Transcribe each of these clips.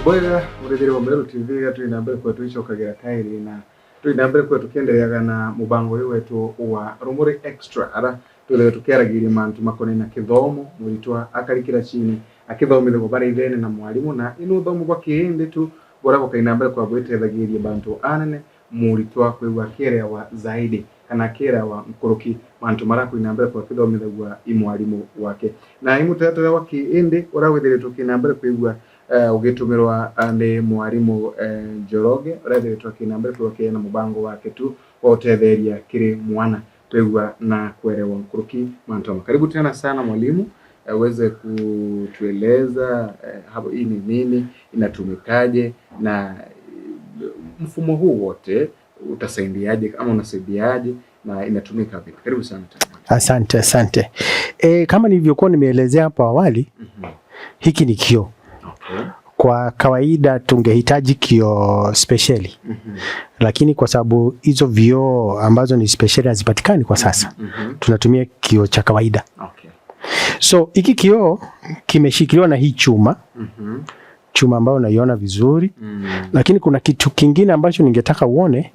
Bwega murithiri wa Meru TV, ga turi na mbere kwa tuicokagira kairi na turi na mbere kwa tukiendeleaga na mubango uyu wetu wa Rumuri Extra, ara twithaga tukiaragiria mantu makoni na kithomo, muritwa akarikira chini akithomithagwo bari ithene na mwarimu, na inu thomo bwa kiindi tu bora bukaina mbere kwa bwitethagiria bantu anene muritwa kwigua akierewa zaidi kana akierewa nkuruki mantu maria kwina mbere kwa kithomithagwa i mwarimu wake, na imutaratara wa kiindi uria withiritwo kina mbere kwigua ugitumirwa ni mwarimu Njoroge, uria withiritwo akina mbere kwigua kiena mubango wake tu wa utetheria kiri mwana kwigua na kuelewa nkuruki mantu ama. Karibu tena sana mwalimu, uweze kutueleza hapo hii ni nini, inatumikaje, na mfumo huu wote utasaidiaje ama unasaidiaje na inatumika vipi? Karibu sana tena. Asante, asante. Kama nilivyokuwa nimeelezea hapo awali, hiki ni kioo. Kwa kawaida tungehitaji kioo spesheli, lakini kwa sababu hizo vioo ambazo ni spesheli hazipatikani kwa sasa, tunatumia kioo cha kawaida. So hiki kioo kimeshikiliwa na hii chuma, chuma ambayo unaiona vizuri, lakini kuna kitu kingine ambacho ningetaka uone.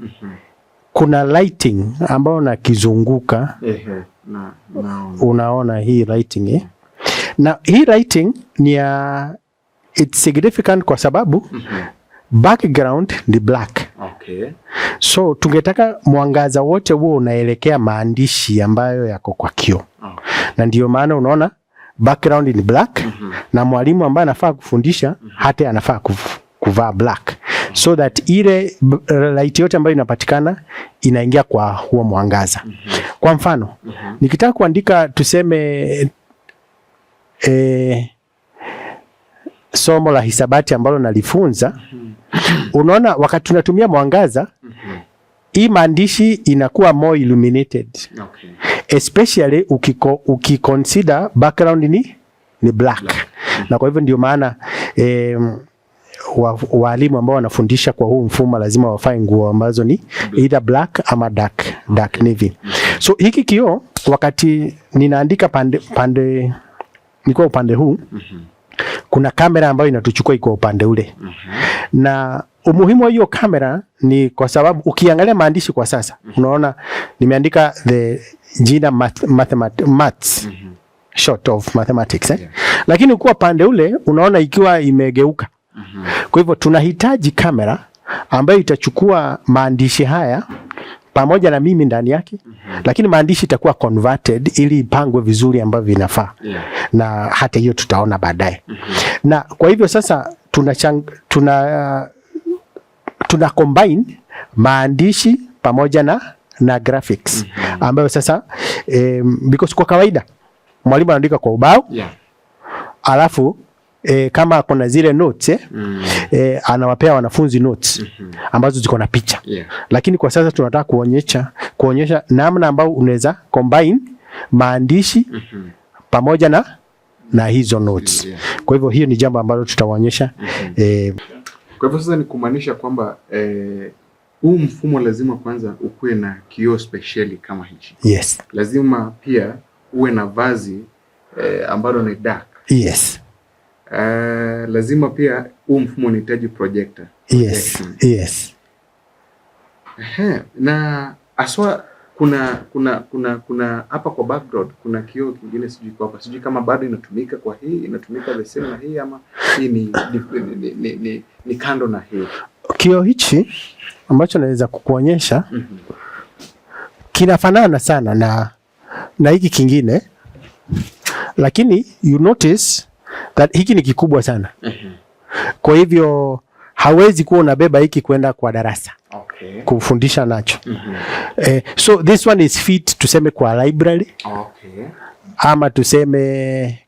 Kuna lighting ambayo nakizunguka. Ehe, na naona. Unaona hii lighting, eh? Na hii lighting ni ya, it's significant kwa sababu background ni black. So tungetaka mwangaza wote huo unaelekea maandishi ambayo yako kwa kioo. Na ndio maana unaona background ni black, na mwalimu ambaye anafaa kufundisha hata anafaa kuvaa black so that ile light yote ambayo inapatikana inaingia kwa huo mwangaza. Kwa mfano, nikitaka kuandika, tuseme, somo la hisabati ambalo nalifunza, unaona wakati tunatumia mwangaza, hii maandishi inakuwa more illuminated, especially ukiconsider background ni black. Na kwa hivyo ndio maana walimu ambao wanafundisha kwa huu mfumo lazima wavae nguo ambazo ni either black ama dark navy. So hiki kioo, wakati ninaandika pande niko upande huu, kuna kamera ambayo inatuchukua iko upande ule. Na umuhimu wa hiyo kamera ni kwa sababu ukiangalia maandishi kwa sasa, unaona nimeandika the jina maths, short of mathematics, eh? Yeah. Lakini ukiwa pande ule unaona ikiwa imegeuka. Kwa hivyo tunahitaji kamera ambayo itachukua maandishi haya pamoja na mimi ndani yake, lakini maandishi itakuwa converted ili ipangwe vizuri ambavyo vinafaa, na hata hiyo tutaona baadaye. Na kwa hivyo sasa tuna combine maandishi pamoja na graphics ambayo sasa, because kwa kawaida mwalimu anaandika kwa ubao, alafu kama kuna zile notes, anawapea wanafunzi notes ambazo ziko na picha, lakini kwa sasa tunataka kuonyesha namna ambayo unaweza combine maandishi pamoja na hizo notes. Kwa hivyo hiyo ni jambo ambalo tutawaonyesha. Kwa hivyo sasa ni kumaanisha kwamba huu mfumo lazima kwanza ukuwe na kioo spesheli kama hichi. Yes. Lazima pia uwe na vazi ambalo ni dark. Lazima pia huu mfumo unahitaji projector. Projection. Ehe, na aswa kuna hapa kwa background kuna kioo kingine, sijui kwa hapa, sijui kama bado inatumika kwa hii, inatumika the same na hii, ama hii ni kando na hii? Kioo hichi ambacho naweza kukuonyesha kinafanana sana na hiki kingine, lakini you notice that hiki ni kikubwa sana. Kwa hivyo hawezi kuwa unabeba hiki kwenda kwa darasa kufundisha nacho. So this one is fit, tuseme, kwa library ama tuseme,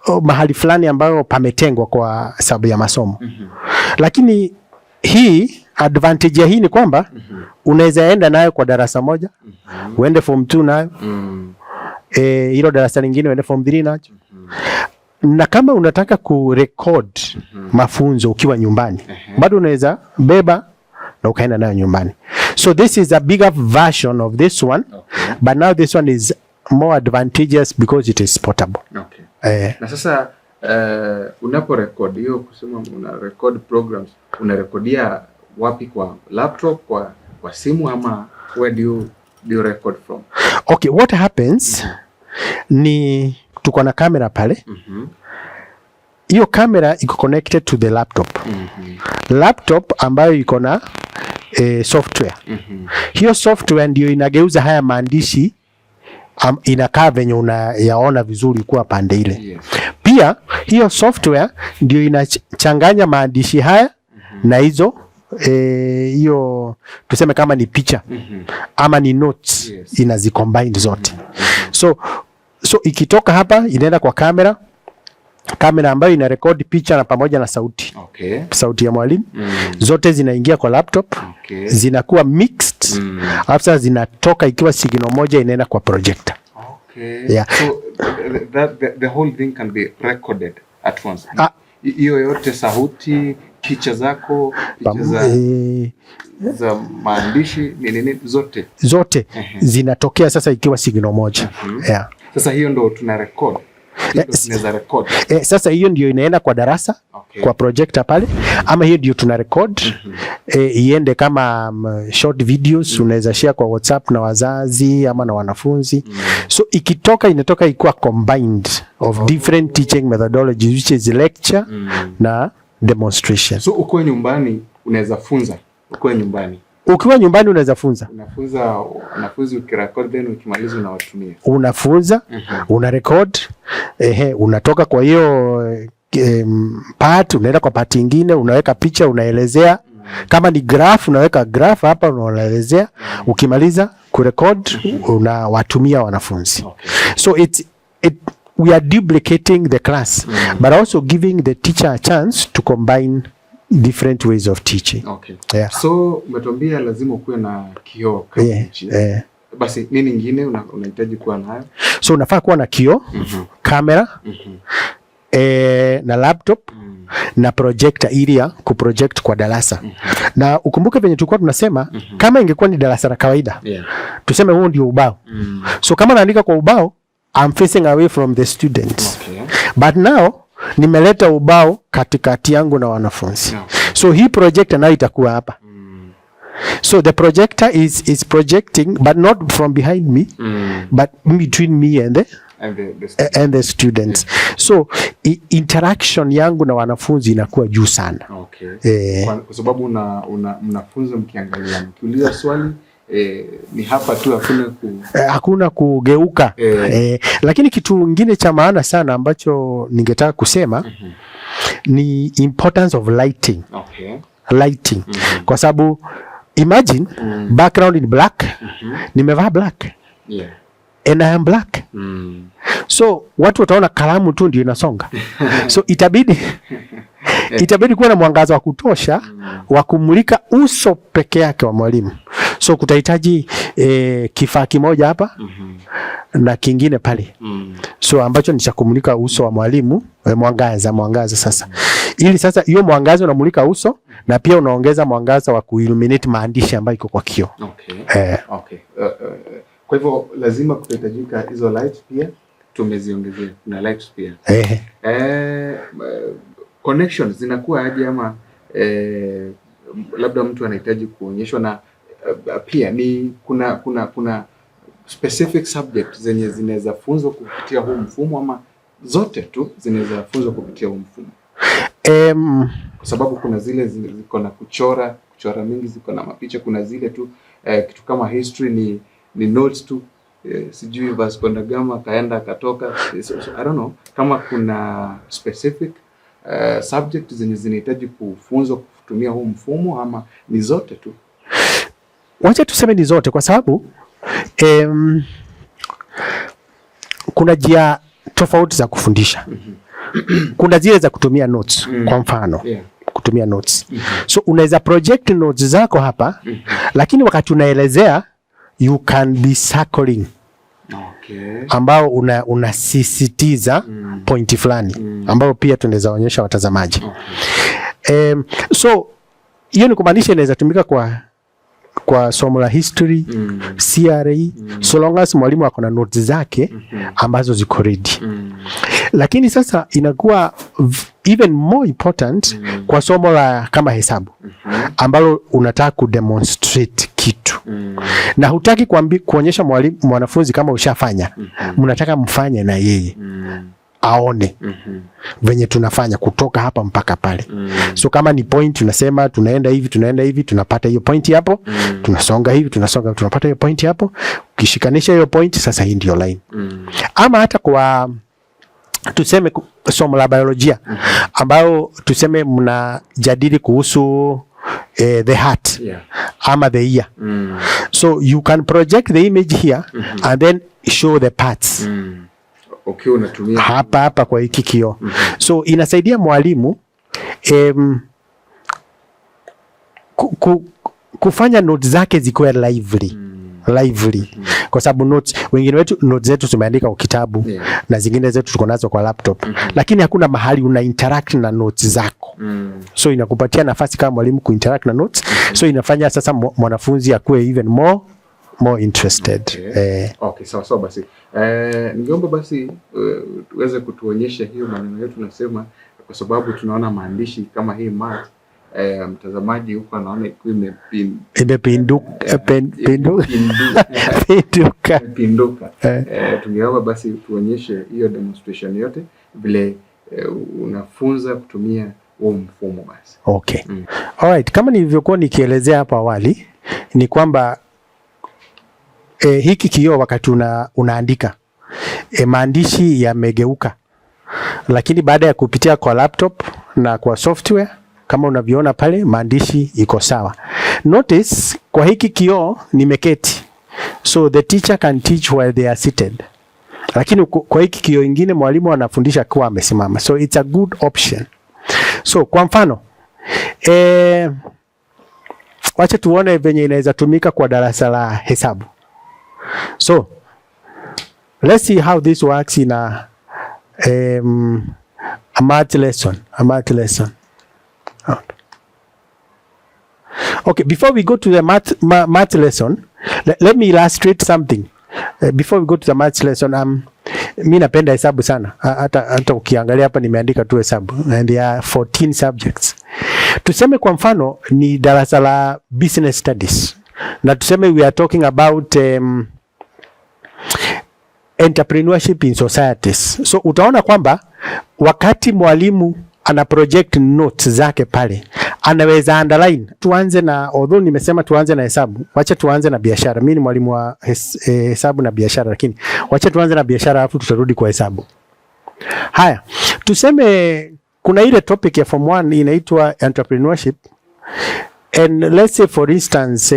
oh, mahali fulani ambayo pametengwa kwa sababu ya masomo. Lakini hii, advantage ya hii ni kwamba unaweza enda nayo kwa darasa moja, uende form 2 nayo, hilo darasa lingine uende form 3 nacho. Na kama unataka kurecord mafunzo ukiwa nyumbani, bado unaweza beba na ukaenda nayo nyumbani. So this is a bigger version of this one, but now this one is more advantageous because it is portable. Na sasa Unapo record hiyo, kusema una record programs, unarekodia wapi? Kwa laptop, kwa simu, ama where do you record from? Okay, what happens ni tuko na kamera pale. Hiyo kamera iko connected to the laptop. Laptop ambayo iko na software. Hiyo software ndio inageuza haya maandishi, inakaa venye unayaona vizuri kuwa pande ile. Pia hiyo software ndio inachanganya maandishi haya na hizo, hiyo tuseme kama ni picha ama ni notes, inazicombine zote. So ikitoka hapa inaenda kwa kamera, kamera ambayo ina record picha na pamoja na sauti, sauti ya mwalimu, zote zinaingia kwa laptop, zinakuwa mixed, alafu sasa zinatoka ikiwa signal moja inaenda kwa projector. Yeah. So the whole thing can be recorded at once. Ah. Hiyo yote, sauti, picha zako, picha za maandishi, nini nini, zote. Zote zinatokea sasa ikiwa signal moja. Yeah. Sasa hiyo ndo tuna record. Hiyo ndo tunaweza record. Sasa hiyo ndio inaenda kwa darasa kwa projector pale, ama hiyo ndio tuna record, iende kama short videos, unaweza share kwa WhatsApp na wazazi ama na wanafunzi. So ikitoka, inatoka ikiwa combined of different teaching methodologies, which is lecture na demonstration. So ukiwa nyumbani unaweza funza ukiwa nyumbani. Ukiwa nyumbani unaweza funza. Unafunza wanafunzi ukirecord, then ukimaliza unawatumia. Unafunza, una record, ehe, unatoka kwa hiyo part, unaenda kwa part ingine, unaweka picha, unaelezea. Kama ni graph, unaweka graph hapa, unaelezea. Ukimaliza kurecord, unawatumia wanafunzi. So it we are duplicating the class but also giving the teacher a chance to combine different ways of teaching. Yeah. So umetuambia lazima ukuwe na kioo kama hichi. Basi nini ingine unahitaji kuwa nayo? So unafaa kuwa na kioo, kamera, na laptop na projector ili ya kuproject kwa darasa. Na ukumbuke venye tulikuwa tunasema, kama ingekuwa ni darasa la kawaida, tuseme huu ndio ubao. So kama naandika kwa ubao, I'm facing away from the students. But now nimeleta ubao katikati yangu na wanafunzi. So hii projector nayo itakuwa hapa. So the projector is projecting, but not from behind me, but in between me and the And the and the students. So interaction yangu na wanafunzi inakuwa juu sana. Kwa sababu una mnafunza mkiangalia, mkiuliza swali, ni hapa tu, hakuna ku Hakuna kugeuka. Lakini kitu kingine cha maana sana ambacho ningetaka kusema ni importance of lighting. Lighting. Kwa sababu imagine background in black, nimevaa black and I am black. So watu wataona kalamu tu ndio inasonga. So itabidi kuwa na mwangaza wa kutosha wa kumulika uso peke yake wa mwalimu. So kutahitaji kifaa kimoja hapa na kingine pale. So ambacho ni cha kumulika uso wa mwalimu, mwangaza sasa. Ili sasa hiyo mwangaza unamulika uso na pia unaongeza mwangaza wa kuilluminate maandishi ambayo iko kwa kioo. Okay. Kwa hivyo lazima kutahitajika hizo light pia, tumeziongezea. Kuna lights pia. Connections zinakuwa aje, ama labda mtu anahitaji kuonyeshwa na pia ni kuna specific subject zenye zinaweza funzwa kupitia huu mfumo, ama zote tu zinaweza funzwa kupitia huu mfumo? Kwa sababu kuna zile ziko na kuchora mingi, ziko na mapicha, kuna zile tu, kitu kama history ni notes tu, sijui Vasco da Gama akaenda akatoka. So I don't know kama kuna specific subject zenye zinahitaji kufunzwa kutumia huu mfumo ama ni zote tu. Wacha tuseme ni zote, kwa sababu kuna njia tofauti za kufundisha. Kuna zile za kutumia notes, kwa mfano kutumia notes. So unaweza project notes zako hapa, lakini wakati unaelezea you can be circling ambao unasisitiza point fulani, ambao pia tunaweza onyesha watazamaji. So hiyo ni kumaanisha inaweza tumika kwa kwa somo la history, CRE, so long as mwalimu ako na notes zake ambazo ziko ready. Lakini sasa inakuwa even more important kwa somo la kama hesabu ambalo unataka kudemonstrate kitu na hutaki kuonyesha mwalimu mwanafunzi kama ushafanya. Mnataka mfanye na yeye aone venye tunafanya kutoka hapa mpaka pale. So kama ni point, tunasema tunaenda hivi, tunaenda hivi, tunapata hiyo point hapo. Tunasonga hivi, tunasonga, tunapata hiyo point hapo. Ukishikanisha hiyo point, sasa hii ndio line. Ama hata kwa tuseme somo la biolojia ambayo tuseme mnajadili kuhusu the heart ama the ear. So you can project the image here and then show the parts Ukiwa unatumia hapa hapa kwa hiki kioo. So inasaidia mwalimu kufanya notes zake zikuwe lively, kwa sababu notes, wengine wetu notes zetu tumeandika kwa kitabu na zingine zetu tuko nazo kwa laptop, lakini hakuna mahali una interact na notes zako. So inakupatia nafasi kama mwalimu kuinteract na notes. So inafanya sasa mwanafunzi akuwe even more interested. Okay. Okay, sawa sawa basi. Ningeomba basi tuweze kutuonyesha hiyo maneno yetu tunasema, kwa sababu tunaona maandishi kama hii math, mtazamaji huko anaona ikiwa Imepinduka, pinduka. Imepinduka. Tungeomba basi tuonyeshe hiyo demonstration yote vile unafunza kutumia huo mfumo basi. Okay. Alright, kama nilivyokuwa nikielezea hapo awali ni kwamba hiki kioo wakati unaandika maandishi yamegeuka, lakini baada ya kupitia kwa laptop na kwa software kama unavyoona pale, maandishi iko sawa. Notice kwa hiki kioo nimeketi, so the teacher can teach while they are seated, lakini kwa hiki kioo ingine mwalimu anafundisha akiwa amesimama, so it's a good option. So kwa mfano wacha tuone venye inaweza tumika kwa darasa la hesabu. So let's see how this works in a math lesson, a math lesson. Okay, before we go to the math lesson, let me illustrate something. Before we go to the math lesson, mi napenda hesabu sana. Hata ukiangalia hapa nimeandika tu hesabu and there are 14 subjects. Tuseme kwa mfano ni darasa la business studies na tuseme we are talking about entrepreneurship in societies. So utaona kwamba wakati mwalimu ana project notes zake pale anaweza underline. Tuanze na, although nimesema tuanze na hesabu, wacha tuanze na biashara. Mimi ni mwalimu wa hesabu na biashara, lakini wacha tuanze na biashara alafu tutarudi kwa hesabu. Haya, tuseme kuna ile topic ya form 1 inaitwa entrepreneurship, and let's say for instance,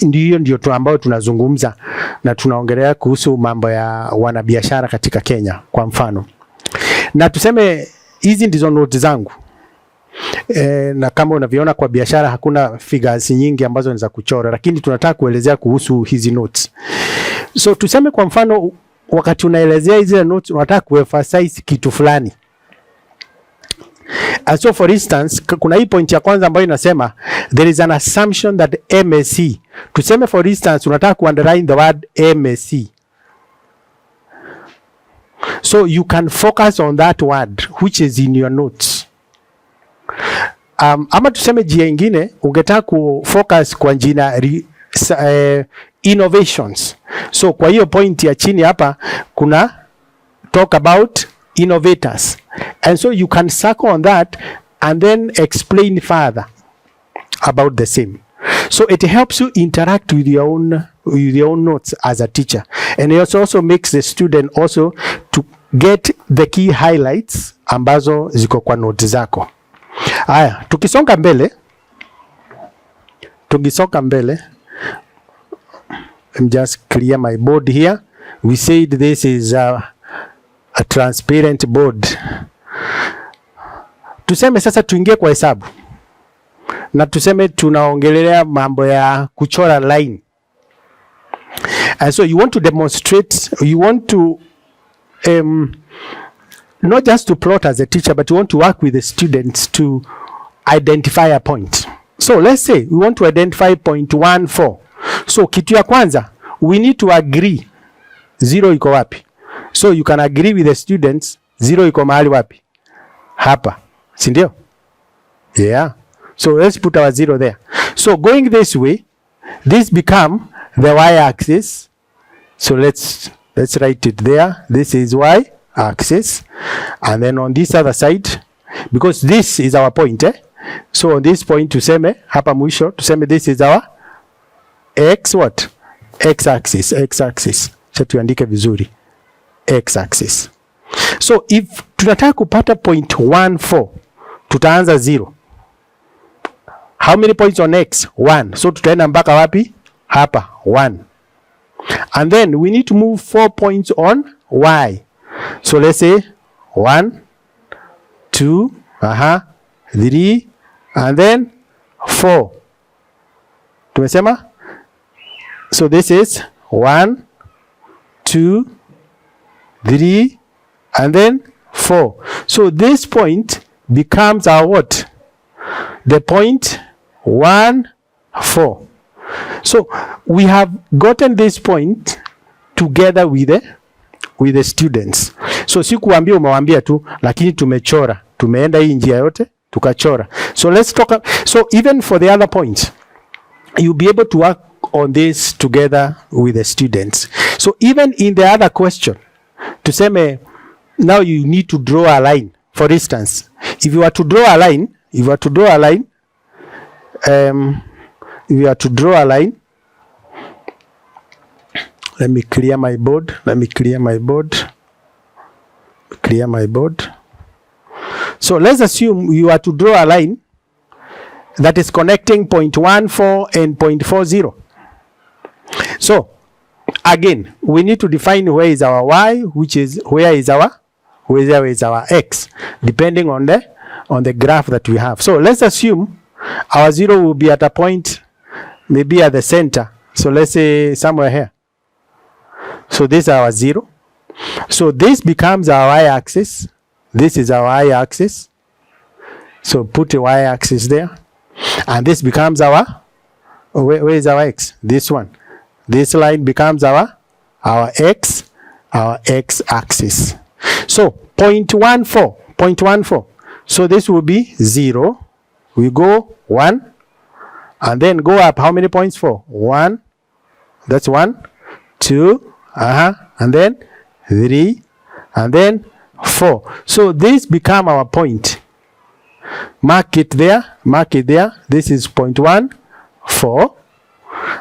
ndio tu ambayo tunazungumza na tunaongelea kuhusu mambo ya wanabiashara katika Kenya kwa mfano, na tuseme hizi ndizo notes zangu. Na kama unavyoona kwa biashara hakuna figures nyingi ambazo ni za kuchora, lakini tunataka kuelezea kuhusu hizi notes. So tuseme kwa mfano wakati unaelezea hizi notes unataka kuemphasize kitu fulani. And so for instance, kuna hii point ya kwanza ambayo inasema there is an assumption that MSc. Tuseme for instance unataka ku underline the word MSc. So you can focus on that word which is in your notes. Ama tuseme jia ingine ungetaka kufocus kwa jina innovations. So kwa hiyo point ya chini hapa kuna talk about innovators. And so you can circle on that and then explain further about the same. So it helps you interact with your own notes as a teacher. And it also makes the student also to get the key highlights ambazo ziko kwa notes zako. Haya, tukisonga mbele, let me just clear my board here. We said this is a transparent board. Tuseme sasa tuingie kwa hesabu na tuseme tunaongelelea mambo ya kuchora line. And so you want to demonstrate, you want to not just to plot as a teacher, but you want to work with the students to identify a point. So let's say we want to identify 0.14. So kitu ya kwanza, we need to agree zero iko wapi. So you can agree with the students, zero iko mahali wapi? Hapa, si ndio? Yeah. So let's put our zero there. So going this way, this become the y-axis. So let's write it there. This is y axis. And then on this other side, because this is our point, eh? So on this point tuseme hapa mwisho tuseme this is our x what? X axis, x axis. Acha tuandike vizuri. X axis. So if tunataka kupata 0.14, tutaanza 0. How many points on x? 1. So tutaenda mpaka wapi? Hapa 1. And then we need to move 4 points on y. So let's say 1, 2, 3, and then 4. Tumesema? So this is 1, 2, 3, and then 4. So this point becomes our what? The point 1, 4. So we have gotten this point together with the students. So si kuambia umewaambia tu, lakini tumechora. Tumeenda hii njia yote tukachora. So let's talk. So even for the other points, you'll be able to work on this together with the students. So even in the other question, tuseme now you need to draw a line. For instance, if you are to draw a line, if you are to draw a line, if you are to draw a line, let me clear my board. Let me clear my board. Clear my board. So let's assume you are to draw a line that is connecting 0.14 and 0.40. So again, we need to define where is our y, which is where is our x, depending on the graph that we have. So let's assume our zero will be at a point maybe at the center. So let's say somewhere here. So this is our zero. So this becomes our y-axis. This is our y-axis. So put a y-axis there. And this becomes our, where is our x? This one. This line becomes our x axis. So 0.14, 0.14. So this will be 0. We go 1 and then go up. How many points for? 1. That's 1, 2, and then 3, and then 4. So this become our point. Mark it there, mark it there. This is 0.14.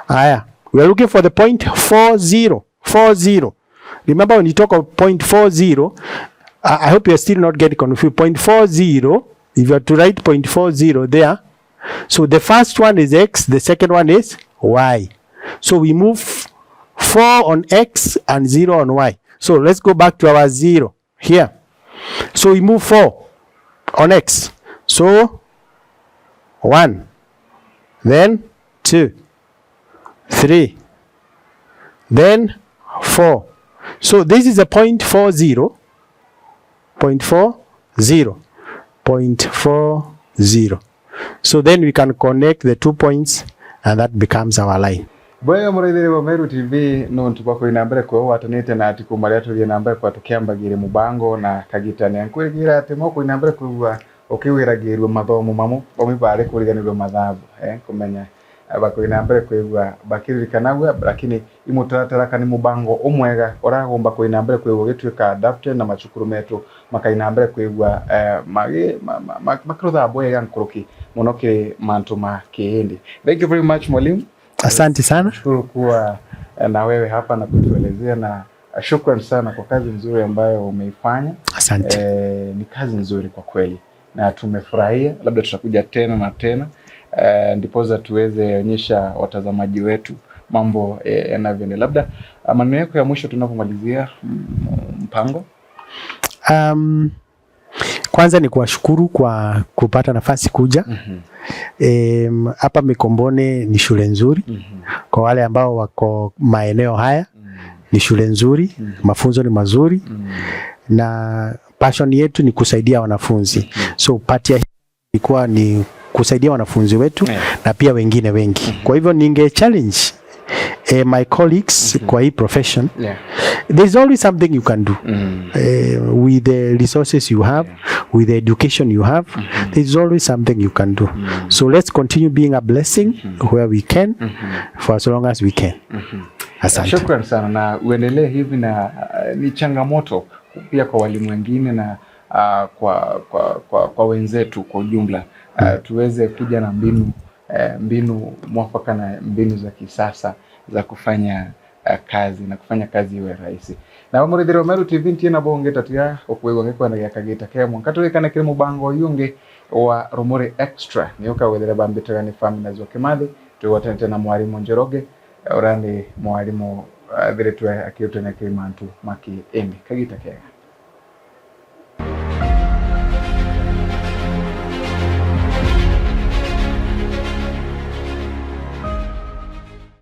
Aya, we are looking for the 0.40, 40. Remember when you talk of 0.40, I hope you're still not getting confused. 0.40, if you are to write 0.40 there, so the first one is x, the second one is y. So we move 4 on x and 0 on y. So let's go back to our 0 here. So we move 4 on x. So 1, then 2, 3, then 4. So this is a 0.40, 0.40, 0.40. So then we can connect the 2 points and that becomes our line. Bwega muraithiri wa Meru TV nontu bwa na mbere kwa watanite na ati kuma tuthie na mbere kwa tukiambagire mubango na kagitania nkwirigira ati moko na mbere kuigua ukiwiragirwo mathomo mamu omibare kuriganirwo mathabu kumenya bakuri na mbere kuigua bakiririkanagua, lakini imutaratara kani mubango umwega uragomba kwi na mbere kuigua gituika adapted na macukuru metu makaina mbere kuigua magi makirutha bwega nkuruki muno kiri mantu ma kihindi. Thank you very much, mwalimu. Asante sana. Shukuru kuwa na wewe hapa na kutuelezea na shukran sana kwa kazi nzuri ambayo umeifanya. Asante. Ni kazi nzuri kwa kweli na tumefurahia, labda tutakuja tena na tena ndiposa tuweze onyesha watazamaji wetu mambo yanavyoendelea. Labda maneno yako ya mwisho tunapomalizia mpango. Kwanza ni kuwashukuru kwa kupata nafasi kuja. Hapa Mikomboni ni shule nzuri. Kwa wale ambao wako maeneo haya ni shule nzuri. Mafunzo ni mazuri. Na passion yetu ni kusaidia wanafunzi. So part ya ilikuwa ni kusaidia wanafunzi wetu na pia wengine wengi. Kwa hivyo ninge challenge my colleagues kwa hii profession, there's always something you can do with the resources you have, with the education you have. There's always something you can do. So let's continue being a blessing where we can, for as long as we can. Asante. Shukran sana na uendelee hivi na ni changamoto pia kwa walimu wengine na kwa wenzetu kwa ujumla, tuweze kuja na mbinu mwafaka na mbinu za kisasa za kufanya kazi na kufanya kazi iwe rahisi. Na murithiri wa Meru TV, ntie na bonge tatia okuigwa gikwenda kagita kemwe nkaturikane kiri mubango uyungi wa Rumuri Extra ni ukawethera bambitaga ni family wa Kimathi tugwatanite na mwarimu Njoroge uria ni mwarimu athiritwe akiutene kimantu maki indi kagita kega.